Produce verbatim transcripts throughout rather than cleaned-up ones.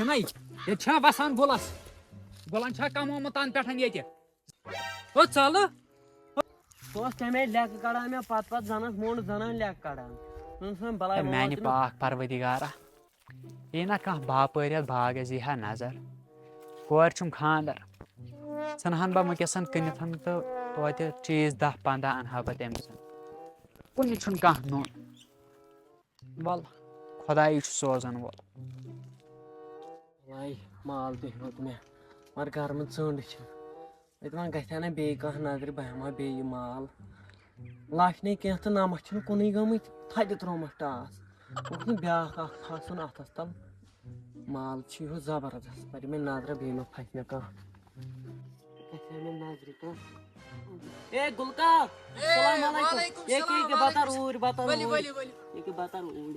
نَے، ییٚتہِ چھا وَسان گُلَس؟ گُلَن چھا کَمومُت تَنہٕ پٮ۪ٹھ ییٚتہِ؟ او ژَلہٕ۔ سُہ اوس تَمے لیٚکہٕ کَڑان مےٚ پَتہٕ پَتہٕ زَنَس موٚنٛڈ زَنَن لیٚکہٕ کَڑان۔ ژٕ وَن سا بَلاے ہے، وۄنۍ میٛانہِ واتہِ نہٕ۔ پاک پروردگارا، یی نہ کانٛہہ باپٲرۍ یَتھ باغَس یی ہا نظر۔ کورِ چھُم خانٛدر، ژھٕنہٕ ہن بہٕ وٕنکیٚسَن کٕنِتھ تہٕ توتہِ چیٖز دَہ پنٛداہ اَنہٕ ہا بہٕ تٔمۍ سُنٛد۔ کُنہِ چھُنہٕ کانٛہہ نوٚن۔ وَل، خۄدایی چھُ سوزَن وول۔ وَلَے، مال تہِ ہیوٚت مےٚ، مگر گرمہٕ ژٔنٛڈ چھِ۔ ییٚتہِ وۄنۍ گژھِ ہا نہ بیٚیہِ کانٛہہ نظرِ، بہٕ ہٮ۪مہٕ ہا بیٚیہِ یہِ مال۔ لَچھ نے کینٛہہ تہٕ نَمَتھ چھِنہٕ کُنُے گٔمٕتۍ، تھدِ ترٛوومَس ٹاس۔ اوس نہٕ بیٛاکھ اَکھ پھَسُن اَتھَس تَل۔ مال چھُ یِہُس زبردست، پَرِ مےٚ نظرہ، بیٚیہِ ما پھَسہِ مےٚ کانٛہہ۔ گژھِ ہا مےٚ نظرِ کانٛہہ۔ اے گُلکار، اے، السلام علیکم۔ وعلیکم اے، السلام، کیٛاہ، کیٛاہ، بَتَر وعلیکم۔ اوٗرۍ، بَتَر ؤلِو، اوٗرۍ۔ ؤلِو، ؤلِو۔ یہِ کیٛاہ، بَتَر اوٗرۍ۔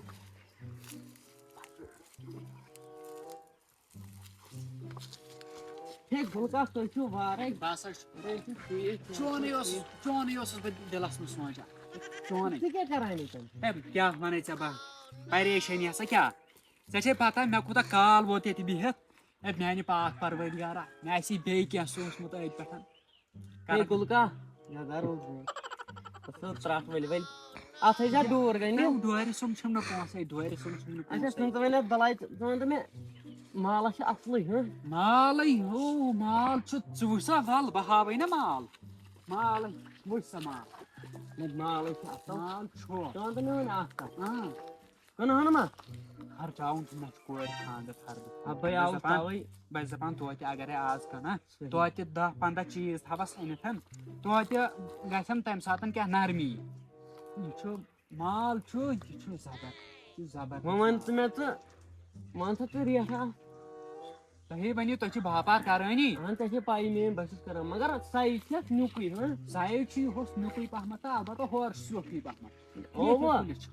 ہے، گُلہٕ کاک، تُہۍ چھِو وارَے۔ بہٕ ہسا چھُس تُہۍ چھِو ٹھیٖک، تُہۍ چھِو چونُے اوسُس، ٹھیٖک۔ چونُے اوسُس بہٕ دِلَس منٛز سونٛچان۔ چونُے۔ ژٕ کیٛاہ کَران ییٚتٮ۪ن؟ ہے، بہٕ کیٛاہ وَنَے ژےٚ بہٕ؟ پریشٲنی ہسا کیٛاہ؟ ژےٚ چھے پَتہ مےٚ کوٗتاہ کال ووت ییٚتہِ بِہِتھ؟ ہے، میٛانہِ پاک پروردگارا، مےٚ آسہِ ہے بیٚیہِ کینٛہہ سوٗنٛچمُت أتھۍ پٮ۪ٹھ۔ ہے، گُلہٕ کاک، یَتھ دَر اوس بہٕ۔ ژٕ ترٛٹھ ؤلۍ ؤلۍ۔ اَتھ ہے چھا ڈوٗر گٔنٛڈِتھ؟ ہے، ڈورِ سُم چھُم نہٕ پونٛسَے، ڈورِ سُم چھُم نہٕ اَچھا، پونٛسَے۔ ژٕ وَن تہٕ مےٚ بَلاے، ژٕ وَن تہٕ مےٚ، مالَس چھِ اَصلٕے، ہہ؟ مالٕے ہو، مال چھُ، ژٕ وٕچھ سا، وَل، بہٕ ہاوَے نہ مال۔ مالٕے، وٕچھ سا مال۔ نہ، مالٕے چھُ اَصٕل۔ مال چھُ۔ ژٕ وَن تہٕ مےٚ وۄنۍ اَکھ کَتھ۔ اۭں۔ کٕنہٕ ہن ما؟ خرچاوُن چھُ، مےٚ چھُ کورِ خانٛدر خرچہٕ۔ ہا، بہٕ آوُس بہٕ دَپان، تَوَے۔ بہٕ چھُس دَپان توتہِ اگرے آز کٕنہٕ، صحیح۔ توتہِ دَہ پنٛداہ چیٖز تھاوَس أنِتھ، توتہِ گژھٮ۪م تَمہِ ساتہٕ کیٛاہ نرمی۔ یہِ چھُ مال چھُ، یہِ چھُ زبر، یہِ چھُ زبر۔ وۄنۍ وَن ژٕ مےٚ ژٕ، وَن سا ژٕ ریٹھا۔ تۄہے ؤنِو، تُہۍ چھِو باپار کرٲنی۔ اہن، ژےٚ چھے پَیی میٛٲنۍ بہٕ چھُس کران، مگر سایز چھِ اَتھ نیُکُے، ہاں۔ سایز چھُ یِہُس نیُکُے پہمتھ تہٕ البتہ ہورٕ چھُ سیوٚکھٕے پہمتھ۔ اوٚوا۔ یہِ کُلِس چھُ۔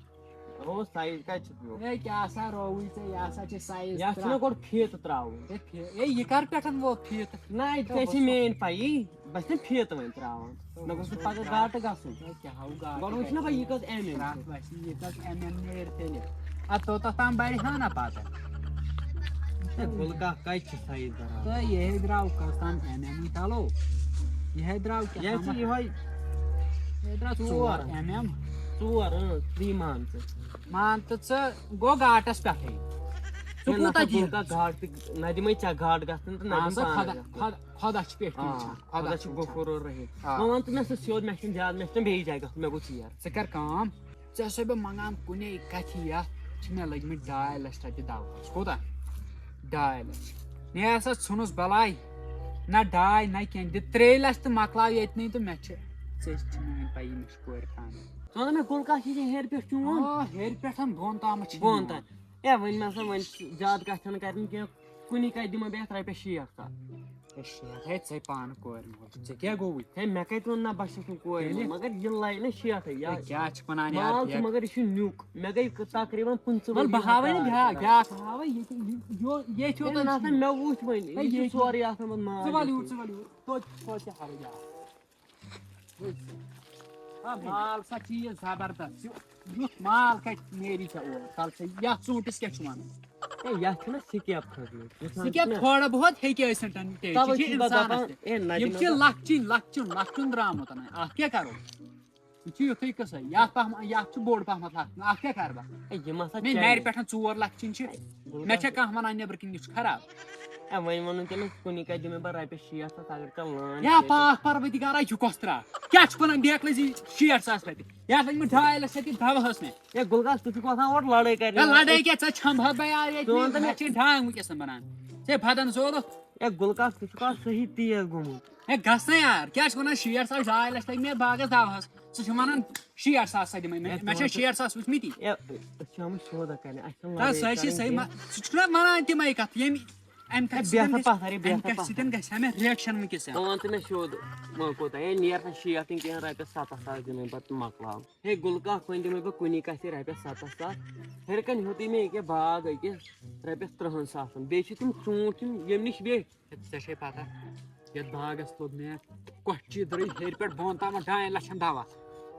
اوٚوا، سایز کَتہِ چھُ پیوٚو؟ ہے، کیٛاہ سا رووُے ژےٚ؟ یہِ ہسا چھِ سایز یَتھ چھُنہ ترٛٹھ۔ گۄڈٕ فیٖتہٕ ترٛاوُن۔ ہے، فی-، ہے، یہِ کر پٮ۪ٹھ ووت فیٖتہٕ؟ نہ، ہے، ژےٚ چھِ بہٕ میٛٲنۍ پَیی، بہٕ چھَس نہٕ فیٖتہٕ وۄنۍ ترٛاوان۔ مےٚ گوٚژھ نہٕ پَگاہ گاٹہٕ گژھُن۔ ہے، کیٛاہ ہو گاٹہٕ گۄڈٕ وٕچھ نہ بہٕ گژھِ؟ یہِ کٔژ ایم ایم چھِ۔ ترٛٹھ وَسہِ، یہِ کٔژ ایم ایم نیرِ تیٚلہِ؟ اَدٕ توٚتَتھ تام بَرِ ہا نہ پَتہٕ۔ ہے، گُلہٕ کاک کَتہِ چھِ سایز برابر؟ تہٕ یہِ ہے درٛاو کٔژ تام ایم ایم تَلو۔ یہِ ہے درٛاو کیٛاہ یہِ ہے چھِ تامَتھ۔ یِہوٚے یہِ ہے درٛاو ژور۔ ژور ایم ایم۔ ژور، اۭں، تی مان ژٕ۔ مان تہٕ ژٕ گوٚو گاٹَس پٮ۪ٹھٕے۔ ژٕ ہے، نہ کوٗتاہ سا دِکھ؟ گُلہٕ کاک گاٹہٕ تہِ، نہ دِمَے ژےٚ گاٹہٕ گژھنہٕ تہٕ نہ اَہَن دِمہٕ سا، پانَس خۄدا، گژھنہٕ۔ خۄدا، خۄدا چھُ پٮ۪ٹھ آ، وٕچھان، خۄدا خۄدا چھُ چھُ وٕچھان۔ غفوٗر الرحیٖم۔ آ۔ وۄنۍ وَن تہٕ مےٚ سُہ سیوٚد، مےٚ چھُنہٕ زیادٕ، مےٚ چھُنہٕ بیٚیہِ جایہِ گژھُن، مےٚ گوٚو ژیر۔ ژٕ کر کٲم، ژےٚ سا بہٕ منٛگان کُنے کَتھِ یَتھ، چھِ مےٚ لٔگۍ مٕتۍ ڈاے لَچھ رۄپیہِ دَوہَس۔ کوٗتاہ؟ ڈاے لَچھ۔ نیر سا ژھٕنُس بَلاے، نہ ڈاے نہ کینٛہہ، دِ ترٛے لَچھ تہٕ مۄکلاو ییٚتنٕے تہٕ مےٚ چھِ، ژےٚ چھِ میٛٲنۍ پَیی، مےٚ چھِ کورِ خانٛدر۔ ژٕ وَن مےٚ گُلہٕ کاک، یہِ چھِ ہیٚرِ پٮ۪ٹھ چون؟ آ، ہیٚرِ پٮ۪ٹھ بۄن تامَتھ چھِ بۄن یِوان۔ تام۔ ہے، وۄنۍ مےٚ سا، وۄنۍ زیادٕ کَتھِ چھَنہٕ کَرٕنۍ کینٛہہ۔ کُنی کَتھِ دِمَے بہٕ یَتھ رۄپیَس شیٹھ ساس۔ ہے، شیٹھ، ہے، ژَے پانہٕ کورِ موج، ژےٚ کیٛاہ گوٚوُے؟ ہے، مےٚ کَتہِ ووٚن نہ بہٕ چھَس نہٕ کورِ تیٚلہِ؟ موج، مگر یہِ لَیہِ نہ شیٹھٕے، یہِ ہے، کیٛاہ چھِ وَنان یار، مال چھُ، یہِ مگر یہِ چھُ نیُک۔ مےٚ گٔے تقریٖباً پٕنٛژٕہ وَلہٕ ؤری بہٕ ہاوَے نہٕ کَران بیٛاکھ، کَران۔ بیٛاکھ ہاوَے، یہِ، یہِ، یہِ، ییٚتہِ ہے، ہوتَن نہ سا، چھُ۔ مےٚ وُچھ وۄنۍ، ہے، یہِ چھُ ییٚتہِ۔ سورُے آسان پَتہٕ مال ژٕ وَل ییٚتہِ۔ یوٗر، ژٕ وَل یوٗر، توتہِ، توتہِ ہاوَے بیٛاکھ۔ آ، مال سا چھِ یہِ زبردست۔ یہِ، یُتھ مال کَتہِ نیری ژےٚ اورٕ؟ تَلہٕ سا، یَتھ ژوٗنٛٹھِس کیٛاہ چھُ وَنان؟ ہے، یَتھ چھُنہ سِکیپ کھٔژمٕژ۔ یہِ چھُ سِکیپ نہ؟ تھوڑا بہت ہیٚکہِ ٲسِتھ، ٹھیٖک تَوَے چھِ چھُ یہِ چھُس بہٕ اِنسانَس دَپان، تہِ۔ ہے، نہ یِم دِمو چھِ بہٕ۔ لۄکچِنۍ، لۄکچُن، لۄکچُن درٛامُت۔ اَتھ کیٛاہ کَرو؟ یہِ چھُ یُتھُے قٕصہٕ۔ یَتھ پَہم-، یَتھ چھُ بوٚڑ پَہمَتھ اَکھ۔ اَتھ کیٛاہ کَرٕ بہٕ؟ ہے، یہِ ما سا مے چَلہِ؟ نَرِ پٮ۪ٹھ ژور لَچھ چِنۍ چھِ۔ گوٚو مےٚ چھا کَتھ؟ کانٛہہ وَنان نیٚبرٕ کِنۍ یہِ چھُ خراب؟ ہے، وۄنۍ ووٚنُن تٔمِس، کُنی کَتھِ دِمَے بہٕ رۄپیَس شیٹھ ساس، اگر کانٛہہ لٲن یا چھِ۔ پاک پروردگارا، یہِ کۄس ترٛٹھ؟ کیٛاہ چھُ وَنان بیکلٲزی شیٹھ ساس رۄپیہِ؟ یَتھ لٔگۍ مٕتۍ ڈاے لَچھ رۄپیہِ دَوہَس مےٚ۔ ہے، گُلہٕ کاک، ژٕ چھُکھ آسان اورٕ لَڑٲے کَرنہِ۔ ہے، لَڑٲے کیٛاہ؟ ژٕ چھَمبہٕ ہا بہٕ یار ییٚتہِ۔ ژٕ وَن تہٕ مےٚ۔ مےٚ چھِ ڈاے وٕنکیٚس بَنان۔ ژےٚ فَدَن ضوٚرَتھ۔ ہے، گُلہٕ کاک، ژٕ چھُکھ آز صحیح تیز گوٚمُت۔ ہے، گژھ نا یار، کیٛاہ چھِ وَنان، شیٹھ ساس، ڈاے لَچھ لٔگۍ مےٚ باغَس دَوہَس۔ ژٕ چھُکھ وَنان شیٹھ ساس سا دِمَے مےٚ، ہے، مےٚ چھا ژٕ وَن شیٹھ ساس وٕچھمٕتی؟ ہے، أسۍ چھِ آمٕتۍ سودا کَرنہِ، اَسہِ چھَنہٕ تَس لَڑٲے سۄے چھِ کَرٕنۍ صحیح، کینٛہہ۔ مہ-، ژٕ چھُکھ نا وَنان تِمَے کَتھٕ، ییٚمہِ، اَمہِ ہے، کَتھِ بیٚہہ سۭتۍ سا گژھِ، پَتھَر، ہے، بیٚہہ اَمہِ سا کَتھِ پَتھَر۔ سۭتۍ گژھِ ہا مےٚ رِیَکشَن وٕنکیٚس۔ ژٕ وَن تہٕ مےٚ سیوٚد، وۄنۍ کوٗتاہ؟ ہے، نیر سا شیٹھ تہٕ کینٛہہ رۄپیَس سَتَتھ ساس دِمَے بہٕ تہٕ مۄکلاو۔ ہے، گُلہٕ کاک، وۄنۍ دِمَے بہٕ کُنی کَتھِ رۄپیَس سَتَتھ ساس۔ ہیٚرِ کَنہِ ہیوٚتُے مےٚ ییٚکیٛاہ باغ أکیٛاہ رۄپیَس تٕرٛہَن ساسَن۔ بیٚیہِ چھِ تِم ژوٗنٛٹھۍ یِم ییٚمہِ نِش بیٚٹھۍ۔ ہے، ژےٚ چھے پَتہ، یَتھ باغَس لوٚگ مےٚ کۄٹھۍ چیٖدرٕے ہیٚرِ پٮ۪ٹھ بۄن تامَتھ ڈاین لَچھَن دَوا۔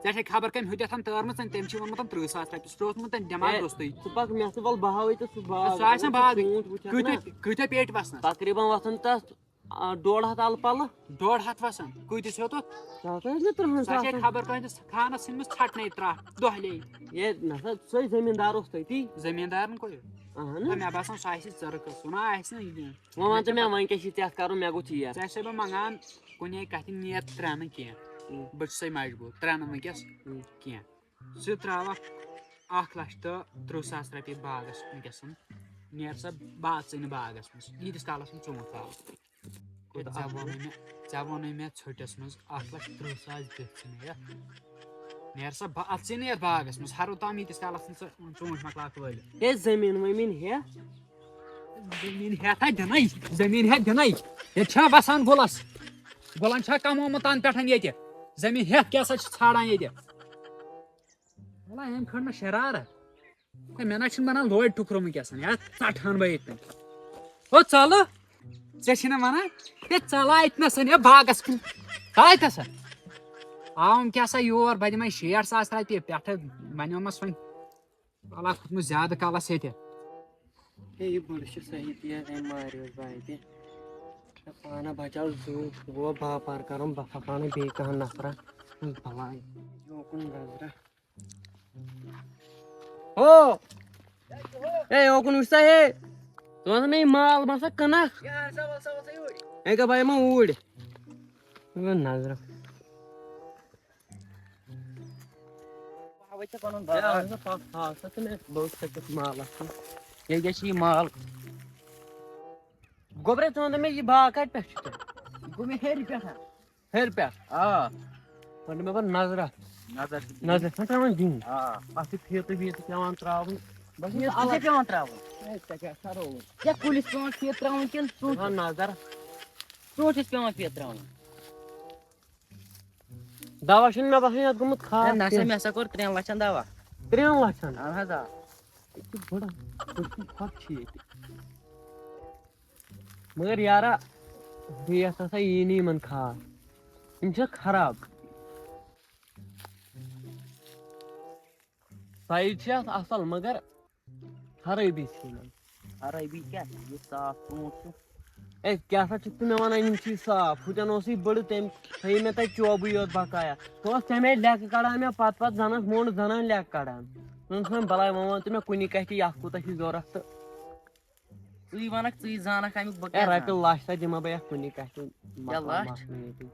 ژےٚ چھے خبر کٔمۍ ہُتٮ۪تھ تٲرمٕژ، تٔمۍ چھِ ووٚنمُت تٕرٛہ ساس رۄپیہِ، سُہ چھُ اوسمُت تٔمۍ دٮ۪ماغ ہے، روٚستُے۔ ژٕ پَکھ، مےٚ سۭتۍ وَل، بہٕ ہاوَے ژےٚ سُہ باغ۔ سُہ آسہِ نہٕ باغٕے۔ ژوٗنٛٹھۍ وٕچھَکھ کۭتیٛاہ نا۔ کۭتیٛاہ پیٹہِ وَسنَس؟ تقریٖباً وَسَن تَتھ آ، ڈۄڈ ہَتھ اَلہٕ پَلہٕ۔ ڈۄڈ ہَتھ وَسان۔ کۭتِس ہیوٚتُس؟ سُہ ہَسا ٲسۍ مےٚ تٕرٛہَن سۄ چھے ساسَن۔ خبر کٲنٛسہِ خانَس ژھٕنمٕژ ژھٹنَے ترٛٹھ دۄہلے۔ ہے، نہ سا، سُے زٔمیٖندار اوس تٔتی۔ زٔمیٖندارَن کوٚر۔ اَہَن۔ تہٕ مےٚ باسان سُہ آسہِ ژٔرٕ قٕصہٕ، سُہ نا آسہِ نہٕ یہِ۔ وۄنۍ وَن ژٕ مےٚ، وۄنۍ کیٛاہ چھِ ژےٚ اَتھ کَرُن؟ مےٚ گوٚو ژیر۔ ژےٚ چھُسَے بہٕ منٛگان، کُنے کَتھِ نیر ترٛاونہٕ کینٛہہ۔ اۭں۔ بہٕ چھُسَے مجبوٗر ترٛاونہٕ وٕنۍکٮ۪س اۭں۔ کینٛہہ۔ ژٕ ترٛاوَکھ اَکھ لَچھ تہٕ تٕرٛہ ساس رۄپیہِ باغَس وٕنۍکٮ۪س۔ نیر سا باغ ژٕنہِ باغَس منٛز، ییٖتِس کالَس نہٕ ژوٗنٛٹھۍ ترٛاوَکھ۔ ہے، ژےٚ ووٚنُے مےٚ، ژےٚ ووٚنُے مےٚ ژھوٚٹِس منٛز اَکھ لَچھ تٕرٛہ ساس دِتھ ژٕ مےٚ یَتھ۔ نیر سا با-، اَتھ ژٕے نیر باغَس منٛز، ہَرُد تام ییٖتِس کالَس نہٕ ژٕ ژوٗنٛٹھۍ مۄکلاکھ وٲلِتھ۔ ہے، زٔمیٖن ؤمیٖن ہے۔ زٔمیٖن ہٮ۪تھ ہا دِنَے، زٔمیٖن ہٮ۪تھ دِنَے۔ ییٚتہِ چھا وَسان گُلَس؟ گُلَن چھا کَمومُت تَنہٕ پٮ۪ٹھ ییٚتہِ؟ زٔمیٖن ہٮ۪تھ کیٛاہ سا چھِ ژھانٛڈان ییٚتہِ؟ وَلہٕ، أمۍ کھٔنڈ مےٚ شرارت۔ ہے، مےٚ نہ چھُنہٕ بَنان لورِ ٹُکرٕ وٕنکیٚس، یا ژَٹہٕ ہَن بہٕ ییٚتہِ۔ او ژَلہٕ، ژےٚ چھِنہ وَنان، ہے ژَلہٕ اَتہِ نَسَن، ہے باغَس کُن، ژَلہٕ اَتہِ نَسَن۔ آوُم کیٛاہ سا یور، بہٕ دِمَے شیٹھ ساس رۄپیہِ پٮ۪ٹھٕ، وۄنۍ اومَس وۄنۍ، وَلہٕ کھوٚتمُت زیادٕ کالَس ییٚتہِ۔ ہے، یہِ بٔڑ چھِ صحیح تہِ، أمۍ ماریوس بہٕ اَتہِ۔ مےٚ پانہ بچاو زیوٗٹھ، بہٕ گوٚو باپار کرُن، بہٕ پھکاونہٕ بیٚیہِ کانٛہہ نفرا۔ بلاے۔ یوکُن نظرا۔ ہو! ہے، یوکُن وٕچھ سا، ہے! ژٕ وَن سا مےٚ، یہِ مال ما سا کٕنکھ؟ ہے، کیٛاہ بہٕ یِمہٕ اوٗرۍ؟ یہِ گوٚو نظرا۔ ہے، اَہَن سا، پَتھ ہاو سا تہٕ مےٚ لوٚگ سا کیُتھ مال اَتھ منٛز۔ یہِ کیٛاہ چھِ یہِ مال؟ گوٚبرے، ژٕ وَن تہٕ مےٚ، یہِ باغ کَتہِ پٮ۪ٹھ چھُ ژےٚ؟ یہِ گوٚو مےٚ ہیٚرِ پٮ۪ٹھ۔ ہیٚرِ پٮ۪ٹھ؟ آ۔ وَن تہٕ مےٚ پَتہٕ نظرا۔ نظر چھِ دِنۍ۔ نظر چھَنہٕ پٮ۪وان دِنۍ۔ آ۔ اَتھ چھِ فیٖتہٕ ویٖتہٕ پٮ۪وان ترٛاوُن۔ بَس یہِ فیٖتہٕ چھِ الگ۔ پٮ۪وان ترٛاوُن۔ ہے، ژےٚ کیٛاہ کَرو؟ ژےٚ کُلِس پٮ۪وان فیٖتہٕ ترٛاوُن کِنہٕ ژوٗنٛٹھِس؟ وَن نظر۔ ژوٗنٛٹھِس پٮ۪وان فیٖتہٕ ترٛاوُن۔ دوا چھُنہٕ مےٚ باسان یَتھ گوٚمُت خاص ہے، نہ سا، کینٛہہ۔ مےٚ ہسا کوٚر ترٛٮ۪ن لَچھَن دوا۔ ترٛٮ۪ن لَچھَن؟ اَہَن حظ، آ۔ یہِ چھُ بوٚڑ، بوٚڑ کھۄتہٕ چھُ ییٚتہِ۔ مگر یارا، ریٹ ہسا یی نہٕ یِمَن خاص۔ یِم چھِ خراب۔ سایِز چھِ اَتھ اَصٕل، مگر خرٲبی چھِ یِمَن۔ خرٲبی کیٛاہ چھِ؟ یہِ صاف ژوٗنٛٹھ چھُ۔ اے، کیٛاہ سا چھُکھ ژٕ مےٚ وَنان، یِم چھی صاف؟ ہُتٮ۪ن اوسُے بٔڑٕ، تٔمۍ تھٲیِو مےٚ تَتہِ چوبٕے یوت بَقایا۔ ژٕ اوس تَمہِ آیہِ لٮ۪کہٕ کَڑان مےٚ، پَتہٕ پَتہٕ زَنَس موٚنٛڈ زَنان لٮ۪کہٕ کَڑان۔ ژٕ وَن سا مےٚ بَلاے، وۄنۍ وَن ژٕ مےٚ کُنی کَتھِ، یَتھ کوٗتاہ چھُے ضوٚرَتھ تہٕ۔ ژٕے وَنَکھ، ژٕے زانَکھ اَمیُک بہٕ اے، کیٛاہ رۄپیہِ زانہٕ۔ لَچھ سا دِمہٕ بہٕ یَتھ کُنی کَتھِ، مۄکلاو لَچھ؟ مَسلہٕ ییٚتی۔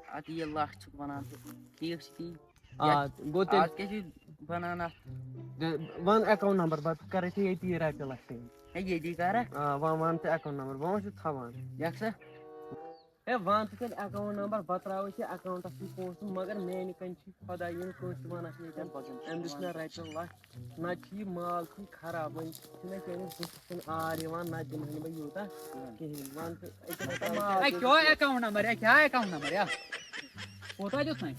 اَدٕ یہِ لَچھ چھُکھ وَنان ژٕ، ٹھیٖک چھُ تی۔ آ، یَتھ گوٚو تیٚلہِ۔ آز کیٛاہ چھُ بَنان اَتھ؟ تہٕ وَن account number، بہٕ کَرَے ژےٚ ییٚتی رۄپیہِ لَچھ send۔ ہے، ییٚتی کَرَکھ؟ آ، وَن، وَن ژٕ account number، بہٕ ما چھُس تھاوان۔ لیکھ سا۔ ہے، وَن ژٕ تیٚلہِ account number، بہٕ ترٛاوَے ژےٚ account-َس منٛز پونٛسہٕ، مگر میٛانہِ کَنہِ چھِ خۄداے یِنہٕ کٲنٛسہِ تہِ وَنَکھ نہٕ ییٚتٮ۪ن۔ أمۍ دِژ مےٚ رۄپیہِ لَچھ، نَتہٕ چھِ یہِ مال چھُے خراب، وۄنۍ چھُنہٕ مےٚ چٲنِس بٕتھِس کُن آر یِوان، نَتہٕ دِمہٕ ہا نہٕ بہٕ یوٗتاہ کِہیٖنۍ۔ وَن ژٕ أکیٛاہ ہے، کیٛاہ account number؟ ہے، کیٛاہ account number؟ ہے، کوٗتاہ دیُت وۄنۍ؟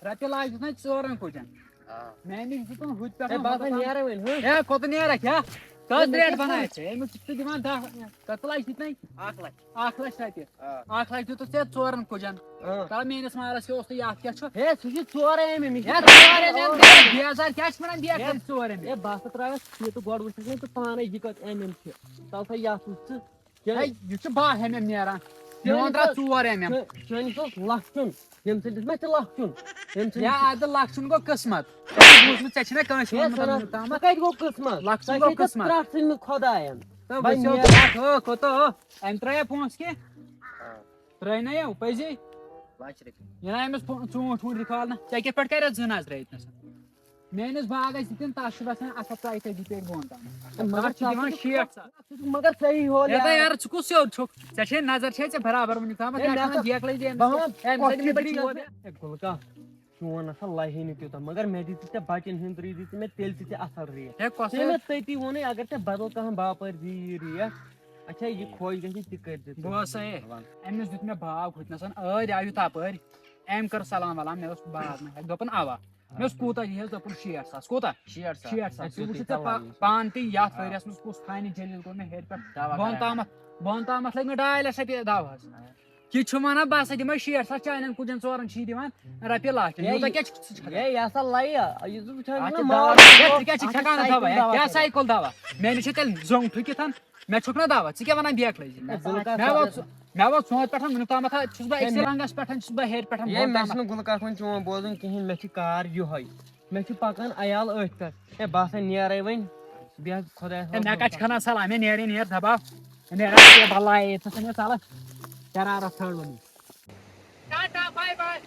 رۄپیہِ لَچھ دیُت وۄنۍ ژورَن کُجَن۔ آ۔ میٛانہِ نِش دیُت وۄنۍ ہُتہِ پٮ۪ٹھ ہے، بہٕ ہسا مطلب نیرٕ وۄنۍ، ہہ؟ ہے، کوٚت نیرَکھ، ہے؟ کٔژ ہے، مےٚ ریٹ چھِ بَنایَکھ ژےٚ؟ ہے، مےٚ چھِ ژٕ دِوان دَہ، کٔژ لَچھ دِتۍ وۄنۍ؟ اَکھ لَچھ۔ اَکھ لَچھ رۄپیہِ۔ آ۔ اَکھ لَچھ دیُتُتھ ژےٚ ژورَن کُجَن۔ آ۔ تَلہٕ میٛٲنِس مالَس کیٛاہ اوس تہٕ یہِ اَتھ کیٛاہ چھُ؟ ہے، سُہ چھُ ژورَے اَمہِ، مےٚ چھِ ہے، ژورَے مےٚ، بے-، بیزار کیٛاہ چھِ وَنان، بیٚیہِ ہے، کَتہِ ژورَے مےٚ؟ ہے، بہٕ ہسا ترٛاوَکھ فیٖتہٕ گۄڈٕ وٕچھَکھ ژٕ پانَے یہِ کَتھ ایم ایم چھِ۔ تَلہٕ سا یَتھ وٕچھ ژٕ۔ ہے، یہِ چھُ باہ ایم ایم نیران۔ میون درٛاو ژور ایم ایم۔ چٲنِس اوس لَکھچُن، ییٚمہِ سۭتۍ دیُت مےٚ ژےٚ لَکھچُن۔ ییٚمہِ سۭتۍ یا اَدٕ لَکھچُن گوٚو قٕسمت۔ ژےٚ چھُنہ کٲنٛسہِ ہے، ووٚنمُت سَنا، وٕنیُک تامَتھ۔ سُہ کَتہِ گوٚو قٕسمت؟ لَکھچُن سۄ گوٚو چھے ژےٚ قٕسمت۔ ترٛٹھ ژھٕنمٕژ خۄدایَن۔ تہٕ وۄنۍ وٕچھو نیرٕ۔ تَتھ، ہو، کوٚت، ہو؟ أمۍ ترٛایے پونٛسہٕ کینٛہہ؟ ترٛٲے نہ یَو، پٔزی؟ لَچھ رۄپیہِ۔ یہِ نہ أمِس پو-، ژوٗنٛٹھۍ ووٗنٛٹھۍ رِکال نہ۔ ژےٚ کِتھ پٲٹھۍ کَرِ اَتھ زٕ نظرِ أتنَس؟ میٲنِس باغس دِتِن تَتھ چھُ گژھان اَکھ ہَتھ ژۄیہِ تٲجی پٮ۪ٹھ بۄن تام۔ ہے، مگر تَتھ چھِ دِوان ژٕ شیٹھ ساس۔ مگر صحیح ہول ہے، یار۔ یار، ژٕ کُس سیوٚد چھُکھ؟ ژےٚ چھے نظر چھے ژےٚ برابر وٕنیُک تامَتھ، ہے، یَتھ مےٚ وَنان ہسا بیکلٕے دِ أمِس۔ بہٕ وَنہٕ ہے، أمِس کۄس سۭتۍ مےٚ فِکرِ چھُ یہِ؟ ہے، گُلہٕ کاک، چون نسا لَہہِ نہٕ تیوٗتاہ، مگر مےٚ دِژٕے ژےٚ بَچَن ہُنٛد ریٹ دِژٕے مےٚ، تیٚلہِ تہِ ژےٚ اَصٕل ریٹ۔ ہے، کۄس ژےٚ مےٚ ریٹ؟ تٔتی ووٚنُے، اگر ژےٚ بدل کانٛہہ باپٲرۍ دی یہِ ریٹ، اچھا، یہِ خۄش گژھِ تہِ کٔرۍ زِ ژٕ۔ بہٕ وَسَے، وَن۔ أمِس دیُت مےٚ باغ ہُتہِ نَسَن، ٲدۍ آو یہِ تَپٲرۍ، أمۍ کٔر سلام ولام، مےٚ اوس باغ مےٚ ہیٚتھ، دوٚپُن اَوا۔ مےٚ اوس کوٗتاہ یہِ حظ دوٚپُن شیٹھ ساس۔ کوٗتاہ؟ شیٹھ ساس۔ شیٹھ ساس۔ ہے، ژٕ تیُتھُے وٕچھُتھ ژےٚ ژےٚ پا-، وَنان۔ پانہٕ تہِ یَتھ آ۔ ؤریَس منٛز کُس خانہِ جٔلیٖل کوٚر مےٚ ہیٚرِ پٮ۪ٹھ دَوا بۄن کَران۔ تامَتھ، بۄن تامَتھ لٔگۍ مےٚ ڈاے لَچھ رۄپیہِ دَوہَس۔ آ۔ یہِ چھُ وَنان، بہٕ ہسا دِمے شیٹھ ساس چانٮ۪ن کُلٮ۪ن ژورَن چھی دِوان رۄپیہِ لَچھ۔ ہے، یوٗتاہ کیٛاہ چھُکھ ژٕ چھَکان؟ ہے، یہِ ہسا لَیہِ، یہِ ژٕ وٕچھان اَتھ چھُکھ چھِ نا دَوا، مال ہے، کِلوٗ، ژٕ کیٛاہ چھُکھ اَتھ چھِ چھَکان سایکل دَوا؟ ہے، دَوا کیٛاہ کھسان۔ سایکل دَوا؟ مےٚ نِش چھِ تیٚلہِ زوٚنگ ٹھُکِتھ، مےٚ چھُکھ نا دَوا، ژٕ کیٛاہ وَنان بیکلٲزی؟ ہے، گُلہٕ کاک مےٚ صٲب۔ ووت، مےٚ ووت سونٛتھ پٮ۪ٹھ، وٕنیُک تامَتھ چھُس بہٕ ہے، أکسٕے مےٚ رنٛگَس پٮ۪ٹھ، چھُس بہٕ ہیٚرِ پٮ۪ٹھ ہے، بۄن مےٚ تامَتھ۔ چھُنہٕ گُلہٕ کاک وۄنۍ چون بوزُن کِہیٖنۍ، مےٚ چھِ کار یِہوٚے، مےٚ چھُ پَکان عیال أتھۍ پٮ۪ٹھ۔ ہے، بہٕ ہسا نیرَے وۄنۍ، بیٚہہ خۄدایَس ہے، حوالہٕ۔ مےٚ کَتہِ چھِ کھَنان سَلام، مےٚ نیرِ نیرِ دَباو، مےٚ نیرِ اَتھ کیٚنٛہہ بَلاے، ییٚتہِ چھَس نہٕ مےٚ ژَلان شرارت ژھانٛڈ وَنٕنۍ۔ ٹاٹا، باے باے۔